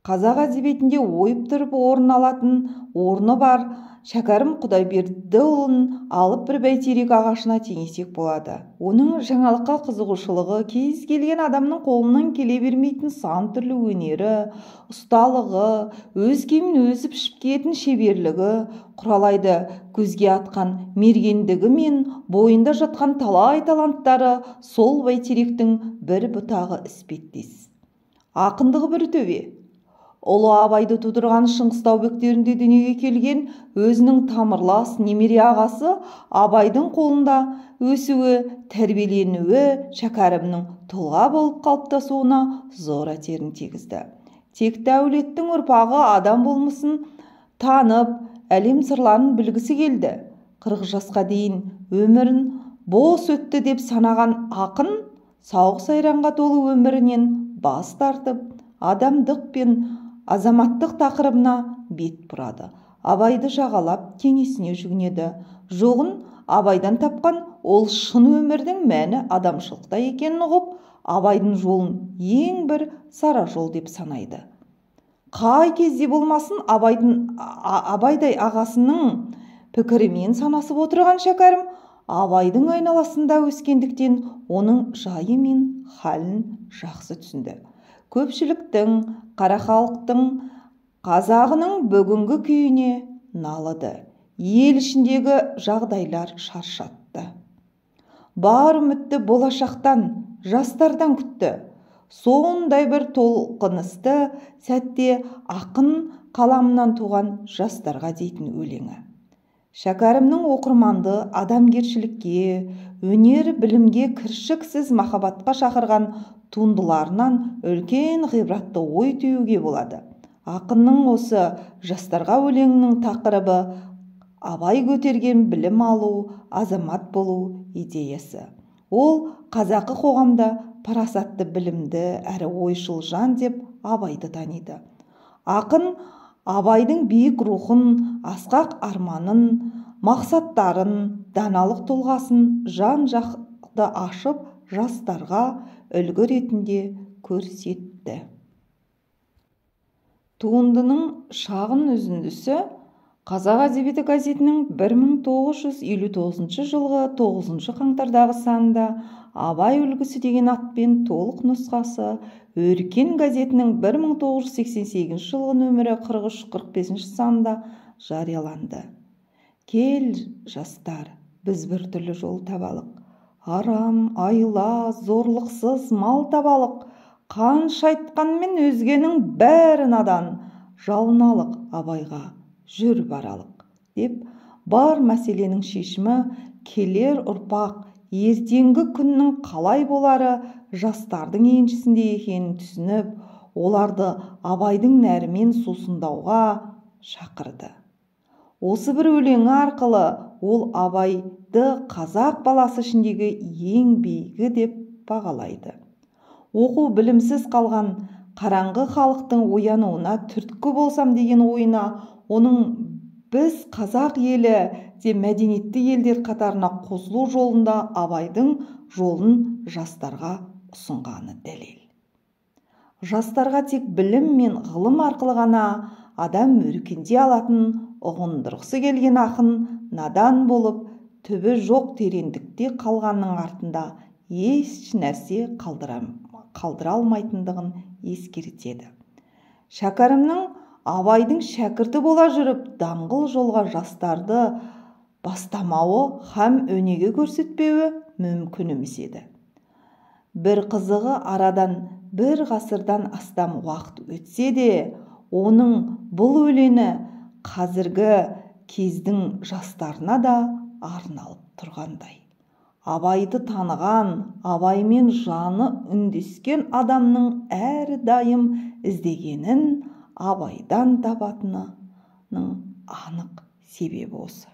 Қазақ әдебиетінде ойып тұрып орын алатын орны бар Шәкәрім Құдайбердіұлын алып бір бәйтерек ағашына теңесек болады. Оның жаңалыққа қызығушылығы, кез келген адамның қолынан келе бермейтін сан түрлі өнері, ұсталығы, өз киімін өзі пішіп киетін шеберлігі, құралайды көзге атқан мергендігі мен бойында жатқан талай таланттары сол бәйтеректің бір бұтағы іспеттес. Ақындығы бір төбе. Ұлы Абайды тудырған Шыңғыстау бөктерінде дүниеге келген өзінің тамырлас немере ағасы Абайдың қолында өсуі, тәрбиеленуі Шәкәрімнің тұлға болып қалыптасуына зор әсерін тигізді. Текті әулеттің ұрпағы адам болмысын танып, әлем сырларын білгісі келді. 40 жасқа дейін өмірін бос өтті деп санаған ақын сауық сайранға толы өмірінен бас тартып, адамдық пен азаматтық тақырыбына бет бұрады. Абайды жағалап кеңесіне жүгінеді. Жоғын Абайдан тапқан ол шын өмірдің мәні адамшылықта екенін ұғып, Абайдың жолын ең бір сара жол деп санайды. Қай кезде болмасын Абайдай ағасының пікірімен санасып отырған Шәкәрім Абайдың айналасында өскендіктен оның жайы мен халін жақсы түсінді. Көпшіліктің, қара халықтың, қазағының бүгінгі күйіне налыды. Ел ішіндегі жағдайлар шаршатты. Бар үмітті болашақтан, жастардан күтті. Сондай бір толқынысты сәтте ақын қаламынан туған жастарға дейтін өлеңі. Шәкәрімнің оқырманды адамгершілікке, өнер білімге кіршіксіз махаббатқа шақырған туындыларынан үлкен ғибратты ой түюге болады. Ақынның осы жастарға өлеңінің тақырыбы Абай көтерген білім алу, азамат болу идеясы. Ол қазақы қоғамда парасатты, білімді әрі ойшыл жан деп Абайды таниды. Ақын Абайдың биік рухын, асқақ арманын, мақсаттарын, даналық тұлғасын жан-жақты ашып, жастарға үлгі ретінде көрсетті. Туындының шағын үзіндісі Қазақ әдебиеті газетінің 1959 жылғы 9 қаңтардағы санында Абай үлгісі деген атпен толық нұсқасы Өркен газетінің 1988 жылғы нөмірі 43-45 санында жарияланды. Кел, жастар, біз бір түрлі жол табалық. Арам, айла, зорлықсыз мал табалық. Қанша айтқанмен өзгенің бәрі надан. Жалыналық Абайға, жүр баралық деп бар мәселенің шешімі келер ұрпақ, ертеңгі күннің қалай болары жастардың еншісінде екенін түсініп, оларды Абайдың нәрімен сусындауға шақырды. Осы бір өлеңі арқылы ол Абайды қазақ баласы ішіндегі ең биігі деп бағалайды. Оқу білімсіз қалған қараңғы халықтың оянуына түрткі болсам деген ойына оның біз қазақ елі де мәдениетті елдер қатарына қосылу жолында Абайдың жолын жастарға ұсынғаны дәлел. Жастарға тек білім мен ғылым арқылы ғана адам өркендей алатын ұғындырғысы келген ақын надан болып, түбі жоқ тереңдікте қалғанның артында еш нәрсе қалдыра алмайтындығын ескертеді. Шәкәрімнің Абайдың шәкірті бола жүріп, даңғыл жолға жастарды бастамауы һәм өнеге көрсетпеуі мүмкін емес еді. Бір қызығы, арадан бір ғасырдан астам уақыт өтсе де, оның бұл өлеңі қазіргі кездің жастарына да арналып тұрғандай. Абайды таныған, Абаймен жаны үндескен адамның әрдайым іздегенін Абайдан табатынының анық себебі осы.